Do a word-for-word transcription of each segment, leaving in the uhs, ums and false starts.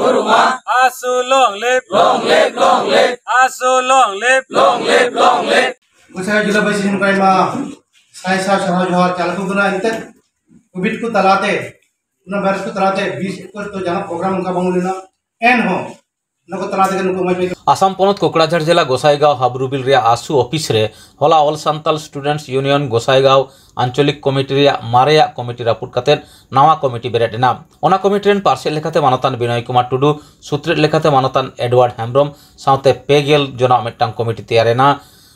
ᱩᱨᱩᱢᱟ᱾ ASU long live, long live, long live, ASU long live, long live, long live. ᱜᱚᱸᱥᱟᱭ ᱡᱮᱞᱟ ᱵᱟᱹᱭᱥᱤ ᱱᱚᱝᱠᱟ ᱟᱭᱢᱟ ᱥᱟᱭ ᱥᱟᱭ ᱥᱟᱨᱦᱟᱣ ᱡᱚᱦᱟᱨ ᱪᱟᱞ ᱟᱠᱚ ᱠᱟᱱᱟ᱾ ᱮᱱᱛᱮᱫ ᱠᱳᱵᱷᱤᱰ ᱠᱚ ᱛᱟᱞᱟᱛᱮ, ᱚᱱᱟ ᱵᱷᱟᱭᱨᱟᱥ ᱠᱚ ᱛᱟᱞᱟᱛᱮ ᱵᱤᱥ ᱮᱠᱚᱨ ᱫᱚ ᱡᱟᱦᱟᱸ ᱯᱨᱳᱜᱨᱟᱢ ᱚᱱᱠᱟ ᱵᱟᱝ ᱦᱩᱭ ᱞᱮᱱᱟ, ᱮᱱᱦᱚᱸ ᱚᱱᱟ ᱠᱚ ᱛᱟᱞᱟ ᱛᱮᱜᱮ ᱱᱩᱠᱩ ᱢᱚᱡᱽ ᱢᱚᱡᱽ ᱟᱥᱟᱢ ᱯᱚᱱᱚᱛ ᱠᱳᱠᱲᱟᱡᱷᱟᱲ ᱡᱮᱞᱟ ᱜᱚᱥᱟᱭᱜᱟᱸᱣ ᱦᱟᱵᱽᱨᱩᱵᱤᱞ ᱨᱮᱭᱟᱜ ASU ᱚᱯᱷᱤᱥ ᱨᱮ ᱦᱚᱞᱟ All Santal Students Union Gosaigaon ᱟᱧᱪᱚᱞᱤᱠ ᱠᱚᱢᱤᱴᱤ ᱨᱮᱭᱟᱜ ᱢᱟᱨᱮᱭᱟᱜ ᱠᱚᱢᱤᱴᱤ ᱨᱟᱹᱯᱩᱫ ᱠᱟᱛᱮ ᱱᱟᱣᱟ ᱠᱚᱢᱤᱴᱤ ᱵᱮᱨᱮᱫ ᱮᱱᱟ᱾ ᱚᱱᱟ ᱠᱚᱢᱤᱴᱤ ᱨᱮᱱ ᱯᱟᱨᱥᱮᱛ ᱞᱮᱠᱟᱛᱮ ᱢᱟᱱᱚᱛᱟᱱ ᱵᱤᱱᱚᱭ ᱠᱩᱢᱟᱨ ᱴᱩᱰᱩ, ᱥᱩᱛᱨᱮᱫ ᱞᱮᱠᱟᱛᱮ ᱢᱟᱱᱚᱛᱟᱱ ᱮᱰᱣᱟᱨᱰ ᱦᱮᱢᱵᱽᱨᱚᱢ ᱥᱟᱶᱛᱮ ᱯᱮ ᱜᱮᱞ ᱡᱚᱱᱟᱜ ᱢᱤᱫᱴᱟᱝ ᱠᱚᱢᱤᱴᱤ ᱛᱮᱭᱟᱨ ᱮᱱᱟ᱾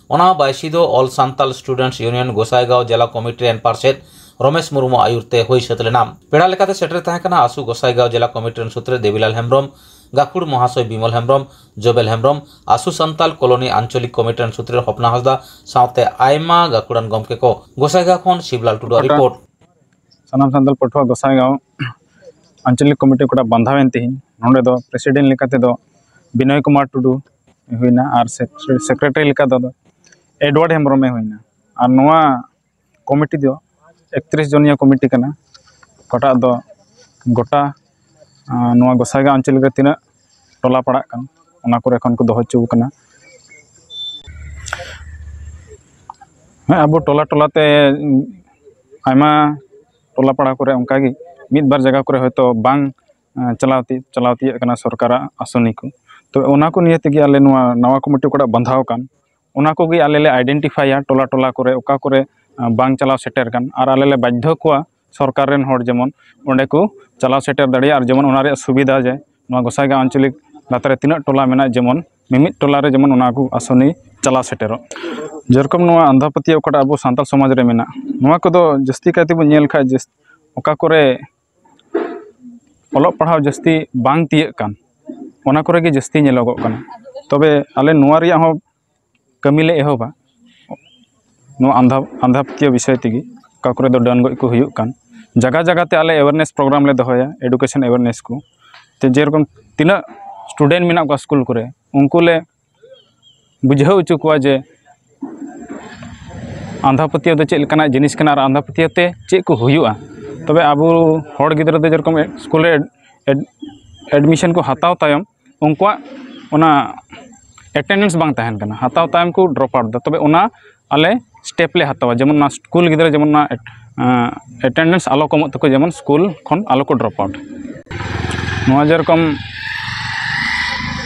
ᱚᱱᱟ ᱵᱟᱭᱥᱤ ᱫᱚ All Santal Students Union ᱜᱚᱥᱟᱭᱜᱟᱸᱣ ᱡᱮᱞᱟ ᱠᱚᱢᱤᱴᱤ ᱨᱮᱱ ᱯᱟᱨᱥᱮᱛ ᱨᱚᱢᱮᱥ ᱢᱩᱨᱢᱩ ᱟᱭᱩᱨ ᱛᱮ ᱦᱩᱭ ᱥᱟᱹᱛ ᱞᱮᱱᱟ᱾ ᱯᱮᱲᱟ ᱞᱮᱠᱟᱛᱮ ᱥᱮᱴᱮᱨ ᱛᱟᱦᱮᱸ ᱠᱟᱱᱟ ASU ᱜᱚᱥᱟᱭᱜᱟᱸᱣ ᱡᱮᱞᱟ ᱠᱚᱢᱤᱴᱤ ᱨᱮᱱ ᱥᱩᱛᱨᱮᱫ ᱫᱮᱵᱤᱞᱟᱞ ᱦᱮᱢᱵᱽᱨᱚᱢ, ᱜᱟᱹᱠᱷᱩᱲ ᱢᱚᱦᱟᱥᱚᱭ ᱵᱤᱢᱚᱞ ᱦᱮᱢᱵᱽᱨᱚᱢ, ᱡᱚᱵᱮᱞ ᱦᱮᱢᱵᱽᱨᱚᱢ, ASU ᱥᱟᱱᱛᱟᱞ ᱠᱚᱞᱳᱱᱤ ᱟᱧᱪᱚᱞᱤᱠ ᱠᱚᱢᱤᱴᱤ ᱨᱮᱱ ᱥᱩᱛᱨᱮᱫ ᱦᱚᱯᱱᱟ ᱦᱟᱸᱥᱫᱟ ᱥᱟᱶᱛᱮ ᱟᱭᱢᱟ ᱜᱟᱹᱠᱷᱩᱲᱟᱱ ᱜᱚᱢᱠᱮ ᱠᱚ᱾ ᱜᱚᱥᱟᱭᱜᱟᱸᱣ ᱠᱷᱚᱱ ᱥᱤᱵᱽᱞᱟᱞ ᱴᱩᱰᱩᱣᱟᱜ ᱚᱠᱟᱴᱟᱜ ᱨᱤᱯᱳᱨᱴ᱾ ᱥᱟᱱᱟᱢ ᱥᱟᱱᱛᱟᱲ ᱯᱟᱹᱴᱷᱩᱣᱟᱹ ᱜᱚᱸᱥᱟᱭᱜᱟᱸᱣ ᱟᱧᱪᱚᱞᱤᱠ ᱠᱚᱢᱤᱴᱤ ᱚᱠᱟᱴᱟᱜ ᱵᱟᱸᱫᱷᱟᱣᱮᱱ ᱛᱤᱦᱤᱧ, ᱱᱚᱰᱮ ᱫᱚ ᱯᱨᱮᱥᱤᱰᱮᱱᱴ ᱞᱮᱠᱟ ᱛᱮᱫᱚ ᱵᱤᱱᱚᱭ ᱠᱩᱢᱟᱨ ᱴᱩᱰᱩ ᱦᱩᱭᱱᱟ ᱟᱨ ᱥᱮᱠ-, ᱥᱮᱠᱨᱮᱴᱟᱨᱤ ᱞᱮᱠᱟ ᱫᱚ ᱮᱰᱣᱟᱨᱰ ᱦᱮᱢᱵᱨᱚᱢᱮ ᱦᱩᱭᱱᱟ᱾ ᱟᱨ ᱱᱚᱣᱟ ᱠᱚᱢᱤᱴᱤ ᱫᱚ ᱮᱠᱛᱨᱤᱥ ᱡᱚᱱᱤᱭᱟᱹ ᱠᱚᱢᱤᱴᱤ ᱠᱟᱱᱟ, ᱚᱠᱟᱴᱟᱜ ᱫᱚ ᱜᱚᱴᱟ, ᱟᱸ, ᱱᱚᱣᱟ ᱜᱚᱸᱥᱟᱭᱜᱟᱸᱣ ᱟᱧᱪᱚᱞᱤᱠ ᱨᱮ ᱛᱤᱱᱟᱹᱜ ᱴᱚᱞᱟ ᱯᱟᱲᱟᱜ ᱠᱟᱱ, ᱚᱱᱟ ᱠᱚᱨᱮ ᱠᱷᱚᱱ ᱠᱚ ᱫᱚᱦᱚ ᱦᱚᱪᱚ ᱠᱟᱱᱟ᱾ ᱦᱮᱸ, ᱟᱵᱚ ᱴᱚᱞᱟ ᱴᱚᱞᱟ ᱛᱮ, ᱩᱸ, ᱟᱭᱢᱟ ᱴᱚᱞᱟ ᱯᱟᱲᱟ ᱠᱚᱨᱮ ᱚᱱᱠᱟᱜᱮ ᱢᱤᱫ ᱵᱟᱨ ᱡᱟᱭᱜᱟ ᱠᱚᱨᱮ ᱦᱚᱭᱛᱳ ᱵᱟᱝ, ᱮᱸ, ᱪᱟᱞᱟᱣ ᱛᱤ-, ᱪᱟᱞᱟᱣ ᱛᱤᱭᱟᱹᱜ ᱠᱟᱱᱟ ᱥᱚᱨᱠᱟᱨᱟᱜ ᱟᱥᱚᱱᱤ ᱠᱚ᱾ ᱛᱚ, ᱚᱱᱟ ᱠᱚ ᱱᱤᱭᱮ ᱛᱮᱜᱮ ᱟᱞᱮ ᱱᱚᱣᱟ ᱱᱟᱣᱟ ᱠᱚᱢᱤᱴᱤ ᱚᱠᱟᱴᱟᱜ ᱵᱟᱸᱫᱷᱟᱣ ᱟᱠᱟᱱ, ᱚᱱᱟ ᱠᱚᱜᱮ ᱟᱞᱮ ᱞᱮ ᱟᱭᱰᱮᱱᱴᱤᱯᱷᱟᱭᱟ ᱴᱚᱞᱟ ᱴᱚᱞᱟ ᱠᱚᱨᱮ ᱚᱠᱟ ᱠᱚᱨᱮ, ᱮᱸ, ᱵᱟᱝ ᱪᱟᱞᱟᱣ ᱥᱮᱴᱮᱨ ᱠᱟᱱ, ᱟᱨ ᱟᱞᱮ ᱞᱮ ᱵᱟᱫᱽᱫᱷᱚ ᱠᱚᱣᱟ ᱥᱚᱨᱠᱟᱨ ᱨᱮᱱ ᱦᱚᱲ ᱡᱮᱢᱚᱱ ᱚᱸᱰᱮ ᱠᱚ ᱪᱟᱞᱟᱣ ᱥᱮᱴᱮᱨ ᱫᱟᱲᱮᱭᱟᱜ, ᱟᱨ ᱡᱮᱢᱚᱱ ᱚᱱᱟ ᱨᱮᱭᱟᱜ ᱥᱩᱵᱤᱫᱷᱟ ᱡᱮ ᱱᱚᱣᱟ ᱜᱚᱸᱥᱟᱭᱜᱟᱸᱣ ᱟᱧᱪᱚᱞᱤᱠ ᱞᱟᱛᱟᱨ ᱨᱮ ᱛᱤᱱᱟᱹᱜ ᱴᱚᱞᱟ ᱢᱮᱱᱟᱜᱼᱟ, ᱡᱮᱢᱚᱱ ᱢᱤᱢᱤᱫ ᱴᱚᱞᱟ ᱨᱮ ᱡᱮᱢᱚᱱ ᱚᱱᱟ ᱠᱚ ᱟᱥᱚᱱᱤ ᱪᱟᱞᱟᱣ ᱥᱮᱴᱮᱨᱚᱜ᱾ ᱡᱮᱨᱚᱠᱚᱢ ᱱᱚᱣᱟ ᱟᱸᱫᱷᱟ ᱯᱟᱹᱛᱭᱟᱹᱣ ᱚᱠᱟᱴᱟᱜ ᱟᱵᱚ ᱥᱟᱱᱛᱟᱲ ᱥᱚᱢᱟᱡᱽ ᱨᱮ ᱢᱮᱱᱟᱜᱼᱟ, ᱱᱚᱣᱟ ᱠᱚᱫᱚ ᱡᱟᱹᱥᱛᱤ ᱠᱟᱭ ᱛᱮᱵᱚᱱ ᱧᱮᱞ ᱠᱷᱟᱡ ᱡᱟᱹᱥ-, ᱚᱠᱟ ᱠᱚᱨᱮ ᱚᱞᱚᱜ ᱯᱟᱲᱦᱟᱣ ᱡᱟᱹᱥᱛᱤ ᱵᱟᱝ ᱛᱤᱭᱟᱹᱜ ᱠᱟᱱ, ᱚᱱᱟ ᱠᱚᱨᱮ ᱜᱮ ᱡᱟᱹᱥᱛᱤ ᱧᱮᱞᱚᱜᱚᱜ ᱠᱟᱱᱟ᱾ ᱛᱚᱵᱮ ᱟᱞᱮ ᱱᱚᱣᱟ ᱨᱮᱭᱟᱜ ᱦᱚᱸ ᱠᱟᱹᱢᱤ ᱞᱮ ᱮᱦᱚᱵᱟ, ᱱᱚᱣᱟ ᱟᱸᱫᱷᱟ, ᱟᱸᱫᱷᱟ ᱯᱟᱹᱛᱭᱟᱹᱣ ᱵᱤᱥᱚᱭ ᱛᱮᱜᱮ, ᱚᱠᱟ ᱠᱚᱨᱮ ᱫᱚ ᱰᱟᱹᱱ ᱜᱚᱡ ᱠᱚ ᱦᱩᱭᱩᱜ ᱠᱟᱱ᱾ ᱡᱟᱭᱜᱟ ᱡᱟᱭᱜᱟ ᱛᱮ ᱟᱞᱮ awareness program ᱞᱮ ᱫᱚᱦᱚᱭᱟ, education awareness ᱠᱚ᱾ ᱛᱮ ᱡᱮᱨᱚᱠᱚᱢ ᱛᱤᱱᱟᱹᱜ student ᱢᱮᱱᱟᱜ ᱠᱚᱣᱟ ᱥᱠᱩᱞ ᱠᱚᱨᱮ, ᱩᱱᱠᱩ ᱞᱮ ᱵᱩᱡᱷᱟᱹᱣ ᱦᱚᱪᱚ ᱠᱚᱣᱟ ᱡᱮ ᱟᱸᱫᱷᱟ ᱯᱟᱹᱛᱭᱟᱹᱣ ᱫᱚ ᱪᱮᱫ ᱞᱮᱠᱟᱱᱟᱜ ᱡᱤᱱᱤᱥ ᱠᱟᱱᱟ ᱟᱨ ᱟᱸᱫᱷᱟ ᱯᱟᱹᱛᱭᱟᱹᱣ ᱛᱮ ᱪᱮᱫ ᱠᱚ ᱦᱩᱭᱩᱜᱼᱟ᱾ ᱛᱚᱵᱮ ᱟᱵᱚ ᱦᱚᱲ ᱜᱤᱫᱽᱨᱟᱹ ᱫᱚ ᱡᱮᱨᱚᱠᱚᱢ ᱥᱠᱩᱞ ᱨᱮ ᱮᱰ-, ᱮᱰᱢᱤᱥᱚᱱ ᱠᱚ ᱦᱟᱛᱟᱣ ᱛᱟᱭᱚᱢ ᱩᱱᱠᱩᱣᱟᱜ ᱚᱱᱟ ᱮᱴᱮᱱᱰᱮᱱᱥ ᱵᱟᱝ ᱛᱟᱦᱮᱱ ᱠᱟᱱᱟ, ᱦᱟᱛᱟᱣ ᱛᱟᱭᱚᱢ ᱠᱚ ᱰᱨᱚᱯ ᱟᱣᱩᱴ ᱫᱟ᱾ ᱛᱚᱵᱮ ᱚᱱᱟ ᱟᱞᱮ ᱥᱴᱮᱯ ᱞᱮ ᱦᱟᱛᱟᱣᱟ, ᱡᱮᱢᱚᱱ ᱚᱱᱟ ᱥᱠᱩᱞ ᱜᱤᱫᱽᱨᱟᱹ ᱡᱮᱢᱚᱱ ᱚᱱᱟ ᱮᱴᱮᱱᱰᱮᱱᱥ ᱟᱞᱚ ᱠᱚᱢᱚᱜ ᱛᱟᱠᱚ, ᱡᱮᱢᱚᱱ ᱥᱠᱩᱞ ᱠᱷᱚᱱ ᱟᱞᱚ ᱠᱚ ᱰᱨᱚᱯ ᱟᱣᱩᱴ᱾ ᱱᱚᱣᱟ ᱡᱮᱨᱚᱠᱚᱢ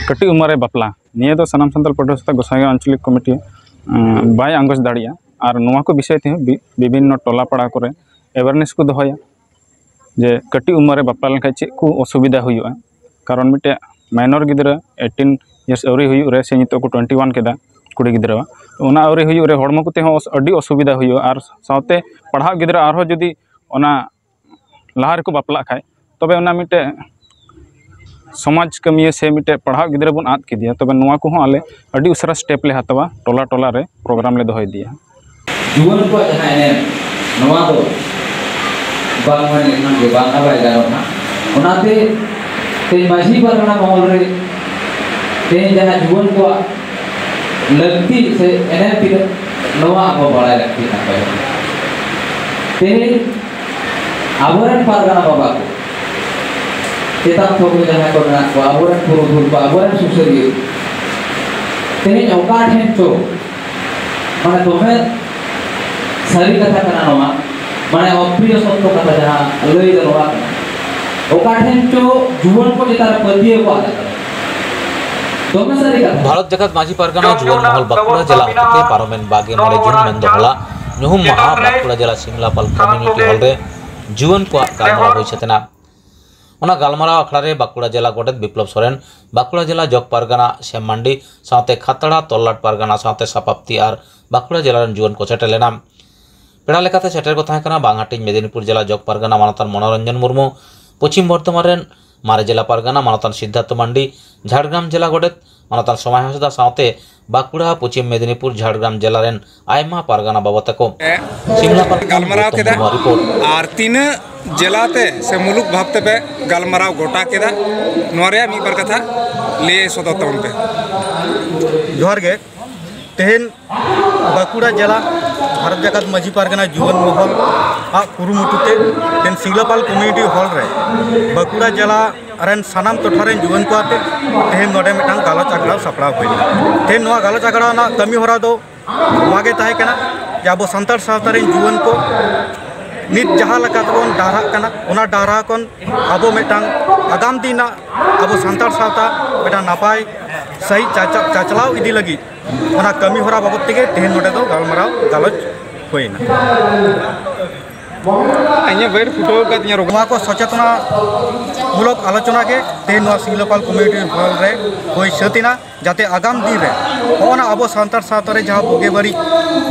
ᱠᱟᱹᱴᱤᱡ ᱩᱢᱮᱨ ᱨᱮ ᱵᱟᱯᱞᱟ, ᱱᱤᱭᱟᱹ ᱫᱚ ᱥᱟᱱᱟᱢ ᱥᱟᱱᱛᱟᱲ ᱯᱟᱹᱴᱷᱩᱣᱟᱹ ᱥᱟᱶᱛᱟ ᱜᱚᱸᱥᱟᱭᱜᱟᱸᱣ ᱟᱧᱪᱚᱞᱤᱠ ᱠᱚᱢᱤᱴᱤ ᱵᱟᱭ ᱟᱸᱜᱚᱪ ᱫᱟᱲᱮᱭᱟᱜᱼᱟ᱾ ᱟᱨ ᱱᱚᱣᱟ ᱠᱚ ᱵᱤᱥᱚᱭ ᱛᱮᱦᱚᱸ ᱵᱤᱵᱷᱤᱱᱱᱚ ᱴᱚᱞᱟ ᱯᱟᱲᱟ ᱠᱚᱨᱮ ᱮᱣᱟᱨᱱᱮᱥ ᱠᱚ ᱫᱚᱦᱚᱭᱟ, ᱡᱮ ᱠᱟᱹᱴᱤᱡ ᱩᱢᱮᱨ ᱨᱮ ᱵᱟᱯᱞᱟ ᱞᱮᱱᱠᱷᱟᱱ ᱪᱮᱫ ᱠᱚ ᱚᱥᱩᱵᱤᱫᱷᱟ ᱦᱩᱭᱩᱜᱼᱟ᱾ ᱠᱟᱨᱚᱱ ᱢᱤᱫᱴᱮᱡ ᱢᱟᱭᱱᱚᱨ ᱜᱤᱫᱽᱨᱟᱹ ᱮᱭᱤᱴᱤᱱ ᱤᱭᱟᱨᱥ ᱟᱹᱣᱨᱤ ᱦᱩᱭᱩᱜ ᱨᱮ ᱥᱮ ᱱᱤᱛᱚᱜ ᱠᱚ ᱴᱩᱭᱮᱱᱴᱤ ᱣᱟᱱ ᱠᱮᱫᱟ ᱠᱩᱲᱤ ᱜᱤᱫᱽᱨᱟᱹᱣᱟᱜ, ᱛᱚ ᱚᱱᱟ ᱟᱹᱣᱨᱤ ᱦᱩᱭᱩᱜ ᱨᱮ ᱦᱚᱲᱢᱚ ᱠᱚᱛᱮ ᱦᱚᱸ ᱚᱥ- ᱟᱹᱰᱤ ᱚᱥᱩᱵᱤᱫᱷᱟ ᱦᱩᱭᱩᱜᱼᱟ᱾ ᱟᱨ ᱥᱟᱶᱛᱮ ᱯᱟᱲᱦᱟᱜ ᱜᱤᱫᱽᱨᱟᱹ ᱟᱨᱦᱚᱸ ᱡᱩᱫᱤ ᱚᱱᱟ ᱞᱟᱦᱟ ᱨᱮᱠᱚ ᱵᱟᱯᱞᱟᱜ ᱠᱷᱟᱡ, ᱛᱚᱵᱮ ᱚᱱᱟ ᱢᱤᱫᱴᱮᱡ ᱥᱚᱢᱟᱡᱽ ᱠᱟᱹᱢᱤᱭᱟᱹ ᱥᱮ ᱢᱤᱫᱴᱮᱡ ᱯᱟᱲᱦᱟᱜ ᱜᱤᱫᱽᱨᱟᱹ ᱵᱚᱱ ᱟᱫ ᱠᱮᱫᱮᱭᱟ᱾ ᱛᱚᱵᱮ ᱱᱚᱣᱟ ᱠᱚᱦᱚᱸ ᱟᱞᱮ ᱟᱹᱰᱤ ᱩᱥᱟᱹᱨᱟ ᱥᱴᱮᱯ ᱞᱮ ᱦᱟᱛᱟᱣᱟ, ᱴᱚᱞᱟ ᱴᱚᱞᱟ ᱨᱮ ᱯᱨᱳᱜᱨᱟᱢ ᱞᱮ ᱫᱚᱦᱚᱭ ᱤᱫᱤᱭᱟ᱾ ᱡᱩᱣᱟᱹᱱ ᱠᱚᱣᱟᱜ ᱡᱟᱦᱟᱸ ᱮᱱᱮᱢ, ᱱᱚᱣᱟ ᱫᱚ ᱵᱟᱝ ᱢᱮᱱ ᱞᱮᱠᱷᱟᱱ ᱜᱮ ᱵᱟᱝ ᱟᱵᱟᱭ ᱜᱟᱱᱚᱜᱼᱟ᱾ ᱚᱱᱟᱛᱮ ᱛᱮᱦᱮᱧ ᱢᱟᱹᱡᱷᱤ ᱯᱟᱨᱜᱟᱱᱟ ᱢᱚᱦᱚᱞ ᱨᱮ ᱛᱮᱦᱮᱧ ᱡᱟᱦᱟᱸ ᱡᱩᱣᱟᱹᱱ ᱠᱚᱣᱟᱜ ᱞᱟᱹᱠᱛᱤ ᱥᱮ ᱮᱱᱮᱢ ᱛᱤᱱᱟᱹᱜ, ᱱᱚᱣᱟ ᱟᱵᱚ ᱵᱟᱲᱟᱭ ᱞᱟᱹᱠᱛᱤ ᱠᱟᱱ ᱛᱟᱵᱚᱱᱟ᱾ ᱛᱮᱦᱮᱧ ᱟᱵᱚᱨᱮᱱ ᱯᱟᱨᱜᱟᱱᱟ ᱵᱟᱵᱟ ᱠᱚ, ᱪᱮᱛᱟᱱ ᱛᱷᱚᱠ ᱨᱮ ᱡᱟᱦᱟᱸᱭ ᱠᱚ ᱢᱮᱱᱟᱜ ᱠᱚᱣᱟ, ᱟᱵᱚᱨᱮᱱ ᱯᱩᱨᱩᱫᱷᱩᱞ ᱠᱚ, ᱟᱵᱚᱨᱮᱱ ᱥᱩᱥᱟᱹᱨᱤᱭᱟᱹ, ᱛᱮᱦᱮᱧ ᱚᱠᱟ ᱴᱷᱮᱱ ᱪᱚ, ᱢᱟᱱᱮ, ᱫᱚᱢᱮ ᱥᱟᱹᱨᱤ ᱠᱟᱛᱷᱟ ᱠᱟᱱᱟ ᱱᱚᱣᱟ, ᱢᱟᱱᱮ, ᱚᱯᱨᱤᱭᱚ ᱥᱚᱛᱛᱚ ᱠᱟᱛᱷᱟ ᱡᱟᱦᱟᱸ ᱞᱟᱹᱭ ᱫᱚ ᱱᱚᱣᱟ ᱠᱟᱱᱟ, ᱚᱠᱟ ᱴᱷᱮᱱ ᱪᱚ ᱡᱩᱣᱟᱹᱱ ᱠᱚ ᱪᱮᱛᱟᱱ ᱨᱮ ᱯᱟᱹᱛᱭᱟᱹᱣ ᱠᱚ ᱟᱫ ᱟᱠᱟᱫᱟ᱾ ᱫᱚᱢᱮ ᱥᱟᱹᱨᱤ ᱠᱟᱛᱷᱟ᱾ ᱵᱷᱟᱨᱚᱛ ᱡᱟᱠᱟᱛ ᱢᱟᱹᱡᱷᱤ ᱯᱟᱨᱜᱟᱱᱟ ᱡᱩᱣᱟᱹᱱ ᱢᱚᱦᱚᱞ ᱵᱟᱸᱠᱩᱲᱟ ᱡᱮᱞᱟ ᱦᱚᱛᱮᱛᱮ ᱯᱟᱨᱚᱢᱮᱱ ᱵᱟᱜᱮ ᱢᱚᱬᱮ ᱡᱩᱱ ᱢᱮᱱᱫᱚ ᱦᱚᱞᱟ ᱧᱩᱦᱩᱢ ᱢᱟᱦᱟ ᱵᱟᱸᱠᱩᱲᱟ ᱡᱮᱞᱟ ᱥᱤᱢᱞᱟᱯᱟᱞ ᱠᱚᱢᱤᱭᱩᱱᱤᱴᱤ ᱦᱚᱞ ᱨᱮ ᱡᱩᱣᱟᱹᱱ ᱠᱚᱣᱟᱜ ᱜᱟᱞᱢᱟᱨᱟᱣ ᱦᱩᱭ ᱥᱟᱹᱛ ᱮᱱᱟ᱾ ᱚᱱᱟ ᱜᱟᱞᱢᱟᱨᱟᱣ ᱟᱠᱷᱲᱟ ᱨᱮ ᱵᱟᱸᱠᱩᱲᱟ ᱡᱮᱞᱟ ᱜᱚᱰᱮᱛ ᱵᱤᱯᱞᱚᱵ ᱥᱚᱨᱮᱱ, ᱵᱟᱸᱠᱩᱲᱟ ᱡᱮᱞᱟ ᱡᱚᱜᱽ ᱯᱟᱨᱜᱟᱱᱟ ᱥᱮᱢ ᱢᱟᱱᱰᱤ ᱥᱟᱶᱛᱮ ᱠᱷᱟᱛᱲᱟ ᱛᱚᱞᱞᱟᱴ ᱯᱟᱨᱜᱟᱱᱟ ᱥᱟᱶᱛᱮ ᱥᱟᱯᱟᱯᱛᱤ ᱟᱨ ᱵᱟᱸᱠᱩᱲᱟ ᱡᱮᱞᱟ ᱨᱮᱱ ᱡᱩᱣᱟᱹᱱ ᱠᱚ ᱥᱮᱴᱮᱨ ᱞᱮᱱᱟ᱾ ᱯᱮᱲᱟ ᱞᱮᱠᱟᱛᱮ ᱥᱮᱴᱮᱨ ᱠᱚ ᱛᱟᱦᱮᱸ ᱠᱟᱱᱟ ᱵᱟᱝᱦᱟᱴᱤᱧ ᱢᱮᱫᱤᱱᱤᱯᱩᱨ ᱡᱮᱞᱟ ᱡᱚᱜᱽ ᱯᱟᱨᱜᱟᱱᱟ ᱢᱟᱱᱚᱛᱟᱱ ᱢᱚᱱᱳᱨᱚᱧᱡᱚᱱ ᱢᱩᱨᱢᱩ, ᱯᱚᱪᱷᱤᱢ ᱵᱚᱨᱫᱷᱚᱢᱟᱱ ᱨᱮᱱ ᱢᱟᱨᱮ ᱡᱮᱞᱟ ᱯᱟᱨᱜᱟᱱᱟ ᱢᱟᱱᱚᱛᱟᱱ ᱥᱤᱫᱽᱫᱷᱟᱨᱛᱷᱚ ᱢᱟᱱᱰᱤ, ᱡᱷᱟᱲᱜᱨᱟᱢ ᱡᱮᱞᱟ ᱜᱚᱰᱮᱛ ᱢᱟᱱᱚᱛᱟᱱ ᱥᱚᱢᱟᱭ ᱦᱟᱸᱥᱫᱟ ᱥᱟᱶᱛᱮ ᱵᱟᱸᱠᱩᱲᱟ, ᱯᱚᱪᱷᱤᱢ ᱢᱮᱫᱤᱱᱤᱯᱩᱨ, ᱡᱷᱟᱲᱜᱨᱟᱢ ᱡᱮᱞᱟ ᱨᱮᱱ ᱟᱭᱢᱟ ᱯᱟᱨᱜᱟᱱᱟ ᱵᱟᱵᱟ ᱛᱟᱠᱚ᱾ ᱥᱤᱢᱞᱟ ᱯᱟᱨᱜᱟᱱᱟ ᱜᱟᱞᱢᱟᱨᱟᱣ ᱜᱚᱭᱛᱚᱢ ᱠᱮᱫᱟ᱾ ᱢᱩᱨᱢᱩᱣᱟᱜ ᱨᱤᱯᱳᱨᱴ᱾ ᱟᱨ ᱛᱤᱱᱟᱹᱜ ᱡᱮᱞᱟ ᱛᱮ ᱥᱮ ᱢᱩᱞᱩᱠ ᱵᱷᱟᱵᱽ ᱛᱮᱯᱮ ᱜᱟᱞᱢᱟᱨᱟᱣ ᱜᱚᱴᱟ ᱠᱮᱫᱟ, ᱱᱚᱣᱟ ᱨᱮᱭᱟᱜ ᱢᱤᱫ ᱵᱟᱨ ᱠᱟᱛᱷᱟ ᱞᱟᱹᱭ ᱥᱚᱫᱚᱨ ᱛᱟᱵᱚᱱ ᱯᱮ᱾ ᱡᱚᱦᱟᱨ ᱜᱮ᱾ ᱛᱮᱦᱮᱧ ᱵᱟᱸᱠᱩᱲᱟ ᱡᱮᱞᱟ ᱵᱷᱟᱨᱚᱛ ᱡᱟᱠᱟᱛ ᱢᱟᱹᱡᱷᱤ ᱯᱟᱨᱜᱟᱱᱟ ᱡᱩᱣᱟᱹᱱ ᱢᱚᱦᱚᱞ ᱟᱜ ᱠᱩᱨᱩᱢᱩᱴᱩ ᱛᱮ ᱛᱮᱦᱮᱧ ᱥᱤᱝᱞᱟᱯᱟᱞ ᱠᱚᱢᱤᱭᱩᱱᱤᱴᱤ ᱦᱚᱞ ᱨᱮ ᱵᱟᱸᱠᱩᱲᱟ ᱡᱮᱞᱟ ᱨᱮᱱ ᱥᱟᱱᱟᱢ ᱴᱚᱴᱷᱟ ᱨᱮᱱ ᱡᱩᱣᱟᱹᱱ ᱠᱚ ᱟᱛᱮ ᱛᱮᱦᱮᱧ ᱱᱚᱰᱮ ᱢᱤᱫᱴᱟᱝ ᱜᱟᱞᱚᱪ ᱟᱠᱷᱲᱟ ᱥᱟᱯᱲᱟᱣ ᱦᱩᱭ ᱞᱮᱱᱟ᱾ ᱛᱮᱦᱮᱧ ᱱᱚᱣᱟ ᱜᱟᱞᱚᱪ ᱟᱠᱷᱲᱟ ᱨᱮᱱᱟᱜ ᱠᱟᱹᱢᱤ ᱦᱚᱨᱟ ᱫᱚ ᱱᱚᱣᱟ ᱜᱮ ᱛᱟᱦᱮᱸ ᱠᱟᱱᱟ ᱡᱮ ᱟᱵᱚ ᱥᱟᱱᱛᱟᱲ ᱥᱟᱶᱛᱟ ᱨᱮᱱ ᱡᱩᱣᱟᱹᱱ ᱠᱚ ᱱᱤᱛ ᱡᱟᱦᱟᱸ ᱞᱮᱠᱟ ᱛᱮᱵᱚᱱ ᱰᱟᱦᱟᱨᱟᱜ ᱠᱟᱱᱟ, ᱚᱱᱟ ᱰᱟᱦᱟᱨᱟ ᱠᱷᱚᱱ ᱟᱵᱚ ᱢᱤᱫᱴᱟᱝ ᱟᱜᱟᱢ ᱫᱤᱱᱟᱜ ᱟᱵᱚ ᱥᱟᱱᱛᱟᱲ ᱥᱟᱶᱛᱟ ᱢᱤᱫᱴᱟᱝ ᱱᱟᱯᱟᱭ ᱥᱟᱺᱦᱤᱡ ᱪᱟᱪᱟ-, ᱪᱟᱪᱞᱟᱣ ᱤᱫᱤ ᱞᱟᱹᱜᱤᱫ ᱚᱱᱟ ᱠᱟᱹᱢᱤ ᱦᱚᱨᱟ ᱵᱟᱵᱚᱫ ᱛᱮᱜᱮ ᱛᱮᱦᱮᱧ ᱱᱚᱰᱮ ᱫᱚ ᱜᱟᱞᱢᱟᱨᱟᱣ ᱜᱟᱞᱚᱪ ᱦᱩᱭᱱᱟ᱾ ᱤᱧᱟᱹᱜ ᱵᱮᱰ ᱯᱷᱩᱴᱟᱹᱣ ᱟᱠᱟᱫ ᱛᱤᱧᱟᱹ ᱨᱚᱜᱚ᱾ ᱱᱚᱣᱟ ᱠᱚ ᱥᱚᱪᱮᱛᱚᱱᱟ ᱢᱩᱞᱚᱠ ᱟᱞᱳᱪᱚᱱᱟ ᱜᱮ ᱛᱮᱦᱮᱧ ᱱᱚᱣᱟ ᱥᱤᱝᱞᱟᱯᱟᱞ ᱠᱚᱢᱤᱭᱩᱱᱤᱴᱤ ᱦᱚᱞ ᱨᱮ ᱦᱩᱭ ᱥᱟᱹᱛ ᱮᱱᱟ, ᱡᱟᱛᱮ ᱟᱜᱟᱢ ᱫᱤᱱ ᱨᱮ ᱦᱚᱸᱜᱼᱚ ᱱᱟ ᱟᱵᱚ ᱥᱟᱱᱛᱟᱲ ᱥᱟᱶᱛᱟ ᱨᱮ ᱡᱟᱦᱟᱸ ᱵᱩᱜᱤ ᱵᱟᱹᱲᱤᱡ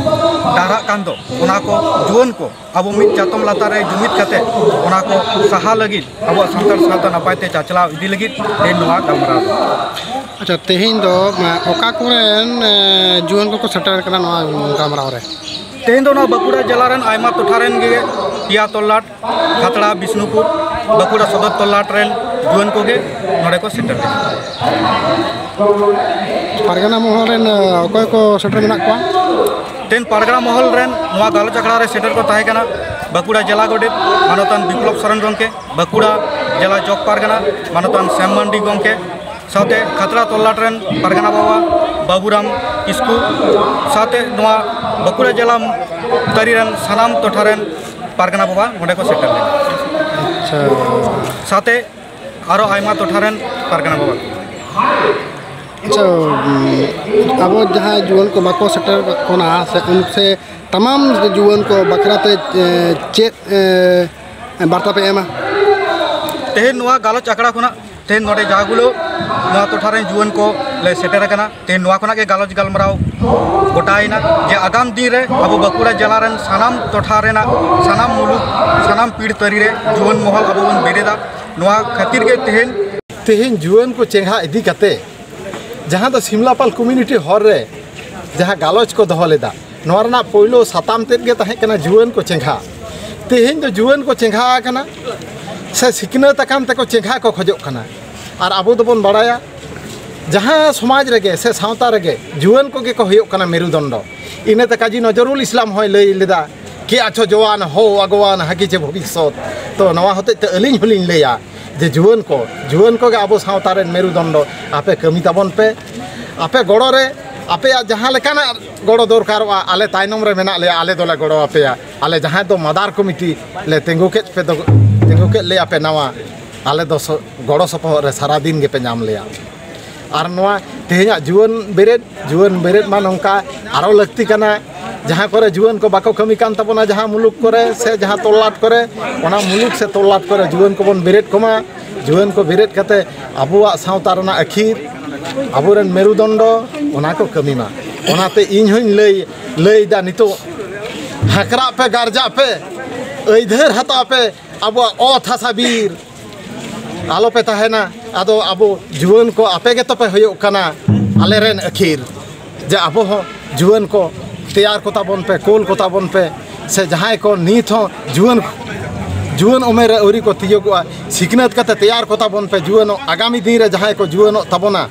ᱰᱟᱦᱟᱨᱟᱜ ᱠᱟᱱ ᱫᱚ, ᱚᱱᱟ ᱠᱚ ᱡᱩᱣᱟᱹᱱ ᱠᱚ ᱟᱵᱚ ᱢᱤᱫ ᱪᱟᱛᱚᱢ ᱞᱟᱛᱟᱨ ᱨᱮ ᱡᱩᱢᱤᱫ ᱠᱟᱛᱮ ᱚᱱᱟ ᱠᱚ ᱥᱟᱦᱟ ᱞᱟᱹᱜᱤᱫ, ᱟᱵᱚᱣᱟᱜ ᱥᱟᱱᱛᱟᱲ ᱥᱟᱶᱛᱟ ᱱᱟᱯᱟᱭ ᱛᱮ ᱪᱟᱪᱞᱟᱣ ᱤᱫᱤ ᱞᱟᱹᱜᱤᱫ ᱛᱮᱦᱮᱧ ᱱᱚᱣᱟ ᱜᱟᱞᱢᱟᱨᱟᱣ ᱫᱚ᱾ ᱟᱪᱪᱷᱟ, ᱛᱮᱦᱮᱧ ᱫᱚ, ᱢᱟ, ᱚᱠᱟ ᱠᱚᱨᱮᱱ, ᱮ, ᱡᱩᱣᱟᱹᱱ ᱠᱚᱠᱚ ᱥᱮᱴᱮᱨ ᱠᱟᱱᱟ ᱱᱚᱣᱟ ᱜᱟᱞᱢᱟᱨᱟᱣ ᱨᱮ? ᱛᱮᱦᱮᱧ ᱫᱚ ᱱᱚᱣᱟ ᱵᱟᱸᱠᱩᱲᱟ ᱡᱮᱞᱟ ᱨᱮᱱ ᱟᱭᱢᱟ ᱴᱚᱴᱷᱟ ᱨᱮᱱ ᱜᱮ ᱯᱮᱭᱟ ᱛᱚᱞᱞᱟᱴ, ᱠᱷᱟᱛᱲᱟ, ᱵᱤᱥᱱᱩᱯᱩᱨ, ᱵᱟᱸᱠᱩᱲᱟ ᱥᱚᱫᱚᱨ ᱛᱚᱞᱞᱟᱴ ᱨᱮᱱ ᱡᱩᱣᱟᱹᱱ ᱠᱚᱜᱮ ᱱᱚᱰᱮ ᱠᱚ ᱥᱮᱴᱮᱨ ᱞᱮᱱᱟ᱾ ᱯᱟᱨᱜᱟᱱᱟ ᱢᱚᱦᱚᱞ ᱨᱮᱱ, ᱮ, ᱚᱠᱚᱭ ᱠᱚ ᱥᱮᱴᱮᱨ ᱢᱮᱱᱟᱜ ᱠᱚᱣᱟ? ᱛᱮᱦᱮᱧ ᱯᱟᱨᱜᱟᱱᱟ ᱢᱚᱦᱚᱞ ᱨᱮᱱ ᱱᱚᱣᱟ ᱜᱟᱞᱚᱪ ᱟᱠᱷᱲᱟ ᱨᱮ ᱥᱮᱴᱮᱨ ᱠᱚ ᱛᱟᱦᱮᱸ ᱠᱟᱱᱟ ᱵᱟᱸᱠᱩᱲᱟ ᱡᱮᱞᱟ ᱜᱚᱰᱮᱛ ᱢᱟᱱᱚᱛᱟᱱ ᱵᱤᱯᱞᱚᱵ ᱥᱚᱨᱮᱱ ᱜᱚᱢᱠᱮ, ᱵᱟᱸᱠᱩᱲᱟ ᱡᱮᱞᱟ ᱡᱚᱜᱽ ᱯᱟᱨᱜᱟᱱᱟ ᱢᱟᱱᱚᱛᱟᱱ ᱥᱮᱢ ᱢᱟᱱᱰᱤ ᱜᱚᱢᱠᱮ, ᱥᱟᱶᱛᱮ ᱠᱷᱟᱛᱲᱟ ᱛᱚᱞᱞᱟᱴ ᱨᱮᱱ ᱯᱟᱨᱜᱟᱱᱟ ᱵᱟᱵᱟ ᱵᱟᱹᱵᱩᱨᱟᱢ ᱠᱤᱥᱠᱩ, ᱥᱟᱶᱛᱮ ᱱᱚᱣᱟ ᱵᱟᱸᱠᱩᱲᱟ ᱡᱮᱞᱟ ᱛᱟᱹᱨᱤ ᱨᱮᱱ ᱥᱟᱱᱟᱢ ᱴᱚᱴᱷᱟ ᱨᱮᱱ ᱯᱟᱨᱜᱟᱱᱟ ᱵᱟᱵᱟ ᱱᱚᱰᱮ ᱠᱚ ᱥᱮᱴᱮᱨ ᱞᱮᱱᱟ᱾ ᱟᱪᱪᱷᱟ᱾ ᱥᱟᱶᱛᱮ ᱟᱨᱚ ᱟᱭᱢᱟ ᱴᱚᱴᱷᱟ ᱨᱮᱱ ᱯᱟᱨᱜᱟᱱᱟ ᱵᱟᱵᱟ ᱠᱚ᱾ ᱟᱪᱪᱷᱟ, ᱩᱸ, ᱟᱵᱚ ᱡᱟᱦᱟᱸᱭ ᱡᱩᱣᱟᱹᱱ ᱠᱚ ᱵᱟᱠᱚ ᱥᱮᱴᱮᱨ ᱠᱟᱱᱟ, ᱥᱮ ᱩᱱ-, ᱥᱮ ᱛᱟᱢᱟᱢ ᱡᱩᱣᱟᱹᱱ ᱠᱚ ᱵᱟᱠᱷᱨᱟ ᱛᱮ, ᱮ, ᱪᱮᱫ, ᱮ, ᱵᱟᱨᱛᱟ ᱯᱮ ᱮᱢᱟ? ᱛᱮᱦᱮᱧ ᱱᱚᱣᱟ ᱜᱟᱞᱚᱪ ᱟᱠᱷᱲᱟ ᱠᱷᱚᱱᱟᱜ ᱛᱮᱦᱮᱧ ᱱᱚᱰᱮ ᱡᱟᱦᱟᱸ ᱜᱩᱞᱳ ᱱᱚᱣᱟ ᱴᱚᱴᱷᱟ ᱨᱮᱱ ᱡᱩᱣᱟᱹᱱ ᱠᱚ ᱞᱮ ᱥᱮᱴᱮᱨ ᱟᱠᱟᱱᱟ, ᱛᱮᱦᱮᱧ ᱱᱚᱣᱟ ᱠᱷᱚᱱᱟᱜ ᱜᱮ ᱜᱟᱞᱚᱪ ᱜᱟᱞᱢᱟᱨᱟᱣ ᱜᱚᱴᱟᱭᱮᱱᱟ ᱡᱮ ᱟᱜᱟᱢ ᱫᱤᱱ ᱨᱮ ᱟᱵᱚ ᱵᱟᱸᱠᱩᱲᱟ ᱡᱮᱞᱟ ᱨᱮᱱ ᱥᱟᱱᱟᱢ ᱴᱚᱴᱷᱟ ᱨᱮᱱᱟᱜ, ᱥᱟᱱᱟᱢ ᱢᱩᱞᱩᱠ, ᱥᱟᱱᱟᱢ ᱯᱤᱲ ᱛᱟᱹᱨᱤ ᱨᱮ ᱡᱩᱣᱟᱹᱱ ᱢᱚᱦᱚᱞ ᱟᱵᱚ ᱵᱚᱱ ᱵᱮᱨᱮᱫᱟ᱾ ᱱᱚᱣᱟ ᱠᱷᱟᱹᱛᱤᱨ ᱜᱮ ᱛᱮᱦᱮᱧ ᱛᱮᱦᱮᱧ ᱡᱩᱣᱟᱹᱱ ᱠᱚ ᱪᱮᱸᱜᱷᱟ ᱤᱫᱤ ᱠᱟᱛᱮ ᱡᱟᱦᱟᱸ ᱫᱚ ᱥᱤᱢᱞᱟᱯᱟᱞ ᱠᱚᱢᱤᱭᱩᱱᱤᱴᱤ ᱦᱚᱞ ᱨᱮ ᱡᱟᱦᱟᱸ ᱜᱟᱞᱚᱪ ᱠᱚ ᱫᱚᱦᱚ ᱞᱮᱫᱟ, ᱱᱚᱣᱟ ᱨᱮᱱᱟᱜ ᱯᱳᱭᱞᱳ ᱥᱟᱛᱟᱢ ᱛᱮᱫ ᱜᱮ ᱛᱟᱦᱮᱸ ᱠᱟᱱᱟ ᱡᱩᱣᱟᱹᱱ ᱠᱚ ᱪᱮᱸᱜᱷᱟ᱾ ᱛᱮᱦᱮᱧ ᱫᱚ ᱡᱩᱣᱟᱹᱱ ᱠᱚ ᱪᱮᱸᱜᱷᱟ ᱟᱠᱟᱱᱟ, ᱥᱮ ᱥᱤᱠᱷᱱᱟᱹᱛ ᱟᱠᱟᱱ ᱛᱮᱠᱚ ᱪᱮᱸᱜᱷᱟ ᱠᱚ ᱠᱷᱚᱡᱚᱜ ᱠᱟᱱᱟ᱾ ᱟᱨ ᱟᱵᱚ ᱫᱚᱵᱚᱱ ᱵᱟᱲᱟᱭᱟ, ᱡᱟᱦᱟᱸ ᱥᱚᱢᱟᱡᱽ ᱨᱮᱜᱮ ᱥᱮ ᱥᱟᱶᱛᱟ ᱨᱮᱜᱮ ᱡᱩᱣᱟᱹᱱ ᱠᱚᱜᱮ ᱠᱚ ᱦᱩᱭᱩᱜ ᱠᱟᱱᱟ ᱢᱮᱨᱩᱫᱚᱱᱰᱚ᱾ ᱤᱱᱟᱹᱛᱮ ᱠᱟᱡᱤ ᱱᱚᱡᱚᱨᱩᱞ ᱤᱥᱞᱟᱢ ᱦᱚᱸᱭ ᱞᱟᱹᱭ ᱞᱮᱫᱟ, "ᱠᱮ ᱟᱪᱷᱚ ᱡᱚᱣᱟᱱ ᱦᱚ ᱟᱜᱣᱟᱱ ᱦᱟᱹᱠᱤ ᱪᱮ ᱵᱷᱚᱵᱤᱥᱥᱚᱛ᱾" ᱛᱚ ᱱᱚᱣᱟ ᱦᱚᱛᱮᱡ ᱛᱮ ᱟᱹᱞᱤᱧ ᱦᱚᱸᱞᱤᱧ ᱞᱟᱹᱭᱟ, ᱡᱮ ᱡᱩᱣᱟᱹᱱ ᱠᱚ, ᱡᱩᱣᱟᱹᱱ ᱠᱚᱜᱮ ᱟᱵᱚ ᱥᱟᱶᱛᱟ ᱨᱮᱱ ᱢᱮᱨᱩᱫᱚᱱᱰᱚ᱾ ᱟᱯᱮ ᱠᱟᱹᱢᱤ ᱛᱟᱵᱚᱱ ᱯᱮ, ᱟᱯᱮ ᱜᱚᱲᱚ ᱨᱮ, ᱟᱯᱮᱭᱟᱜ ᱡᱟᱦᱟᱸ ᱞᱮᱠᱟᱱᱟᱜ ᱜᱚᱲᱚ ᱫᱚᱨᱠᱟᱨᱚᱜᱼᱟ, ᱟᱞᱮ ᱛᱟᱭᱱᱚᱢ ᱨᱮ ᱢᱮᱱᱟᱜ ᱞᱮᱭᱟ, ᱟᱞᱮ ᱫᱚᱞᱮ ᱜᱚᱲᱚ ᱟᱯᱮᱭᱟ᱾ ᱟᱞᱮ ᱡᱟᱦᱟᱸᱭ ᱫᱚ ᱢᱟᱫᱟᱨ ᱠᱚᱢᱤᱴᱤ ᱞᱮ ᱛᱤᱸᱜᱩ ᱠᱮᱫ ᱯᱮ ᱫᱚ, ᱛᱤᱸᱜᱩ ᱠᱮᱫ ᱞᱮᱭᱟ ᱯᱮ ᱱᱟᱣᱟ, ᱟᱞᱮ ᱫᱚ ᱥᱚ-, ᱜᱚᱲᱚ ᱥᱚᱯᱚᱦᱚᱫ ᱨᱮ ᱥᱟᱨᱟ ᱫᱤᱱ ᱜᱮᱯᱮ ᱧᱟᱢ ᱞᱮᱭᱟ᱾ ᱟᱨ ᱱᱚᱣᱟ ᱛᱮᱦᱮᱧᱟᱜ ᱡᱩᱣᱟᱹᱱ ᱵᱮᱨᱮᱫ, ᱡᱩᱣᱟᱹᱱ ᱵᱮᱨᱮᱫ ᱢᱟ ᱱᱚᱝᱠᱟ ᱟᱨᱚ ᱞᱟᱹᱠᱛᱤ ᱠᱟᱱᱟ, ᱡᱟᱦᱟᱸ ᱠᱚᱨᱮ ᱡᱩᱣᱟᱹᱱ ᱠᱚ ᱵᱟᱠᱚ ᱠᱟᱹᱢᱤ ᱠᱟᱱ ᱛᱟᱵᱚᱱᱟ, ᱡᱟᱦᱟᱸ ᱢᱩᱞᱩᱠ ᱠᱚᱨᱮ ᱥᱮ ᱡᱟᱦᱟᱸ ᱛᱚᱞᱞᱟᱴ ᱠᱚᱨᱮ, ᱚᱱᱟ ᱢᱩᱞᱩᱠ ᱥᱮ ᱛᱚᱞᱞᱟᱴ ᱠᱚᱨᱮ ᱡᱩᱣᱟᱹᱱ ᱠᱚᱵᱚᱱ ᱵᱮᱨᱮᱫ ᱠᱚᱢᱟ᱾ ᱡᱩᱣᱟᱹᱱ ᱠᱚ ᱵᱮᱨᱮᱫ ᱠᱟᱛᱮ ᱟᱵᱚᱣᱟᱜ ᱥᱟᱶᱛᱟ ᱨᱮᱱᱟᱜ ᱟᱹᱠᱷᱤᱨ, ᱟᱵᱚᱨᱮᱱ ᱢᱮᱨᱩᱫᱚᱱᱰᱚ, ᱚᱱᱟ ᱠᱚ ᱠᱟᱹᱢᱤ ᱢᱟ᱾ ᱚᱱᱟᱛᱮ ᱤᱧ ᱦᱚᱧ ᱞᱟᱹᱭ, ᱞᱟᱹᱭᱫᱟ ᱱᱤᱛᱚᱜ, ᱦᱟᱠᱨᱟᱜ ᱯᱮ, ᱜᱟᱨᱡᱟᱜ ᱯᱮ, ᱟᱹᱭᱫᱟᱹᱨ ᱦᱟᱛᱟᱣ ᱯᱮ, ᱟᱵᱚᱣᱟᱜ ᱚᱛ ᱦᱟᱥᱟ ᱵᱤᱨ ᱟᱞᱚᱯᱮ ᱛᱟᱦᱮᱱᱟ᱾ ᱟᱫᱚ ᱟᱵᱚ ᱡᱩᱣᱟᱹᱱ ᱠᱚ ᱟᱯᱮ ᱜᱮᱛᱚ ᱯᱮ ᱦᱩᱭᱩᱜ ᱠᱟᱱᱟ ᱟᱞᱮᱨᱮᱱ ᱟᱹᱠᱷᱤᱨ, ᱡᱮ ᱟᱵᱚ ᱦᱚᱸ ᱡᱩᱣᱟᱹᱱ ᱠᱚ ᱛᱮᱭᱟᱨ ᱠᱚ ᱛᱟᱵᱚᱱ ᱯᱮ, ᱠᱳᱞ ᱠᱚ ᱛᱟᱵᱚᱱ ᱯᱮ, ᱥᱮ ᱡᱟᱦᱟᱸᱭ ᱠᱚ ᱱᱤᱛ ᱦᱚᱸ ᱡᱩᱣᱟᱹᱱ, ᱡᱩᱣᱟᱹᱱ ᱩᱢᱮᱨ ᱨᱮ ᱟᱹᱣᱨᱤ ᱠᱚ ᱛᱤᱭᱳᱜᱚᱜᱼᱟ, ᱥᱤᱠᱷᱱᱟᱹᱛ ᱠᱟᱛᱮ ᱛᱮᱭᱟᱨ ᱠᱚ ᱛᱟᱵᱚᱱ ᱯᱮ ᱡᱩᱣᱟᱹᱱᱚᱜ, ᱟᱜᱟᱢᱤ ᱫᱤᱱ ᱨᱮ ᱡᱟᱦᱟᱸᱭ ᱠᱚ ᱡᱩᱣᱟᱹᱱᱚᱜ ᱛᱟᱵᱚᱱᱟ,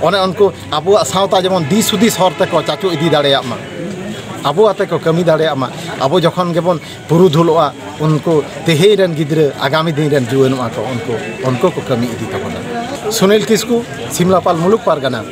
ᱚᱱᱮ ᱩᱱᱠᱩ ᱟᱵᱚᱣᱟᱜ ᱥᱟᱶᱛᱟ ᱡᱮᱢᱚᱱ ᱫᱤᱥ ᱦᱩᱫᱤᱥ ᱦᱚᱨ ᱛᱮᱠᱚ ᱪᱟᱪᱳ ᱤᱫᱤ ᱫᱟᱲᱮᱭᱟᱜ ᱢᱟ, ᱟᱵᱚ ᱟᱛᱮ ᱠᱚ ᱠᱟᱹᱢᱤ ᱫᱟᱲᱮᱭᱟᱜ ᱢᱟ᱾ ᱟᱵᱚ ᱡᱚᱠᱷᱚᱱ ᱜᱮᱵᱚᱱ ᱯᱩᱨᱩᱫᱷᱩᱞᱚᱜᱼᱟ, ᱩᱱᱠᱩ ᱛᱮᱦᱮᱧ ᱨᱮᱱ ᱜᱤᱫᱽᱨᱟᱹ ᱟᱜᱟᱢᱤ ᱫᱤᱱ ᱨᱮᱱ ᱡᱩᱣᱟᱹᱱᱚᱜᱼᱟ ᱠᱚ, ᱩᱱᱠᱩ, ᱩᱱᱠᱩ ᱠᱚ ᱠᱟᱹᱢᱤ ᱤᱫᱤ ᱛᱟᱵᱚᱱᱟ᱾ ᱥᱩᱱᱤᱞ ᱠᱤᱥᱠᱩ, ᱥᱤᱢᱞᱟᱯᱟᱞ ᱢᱩᱞᱩᱠ ᱯᱟᱨᱜᱟᱱᱟ᱾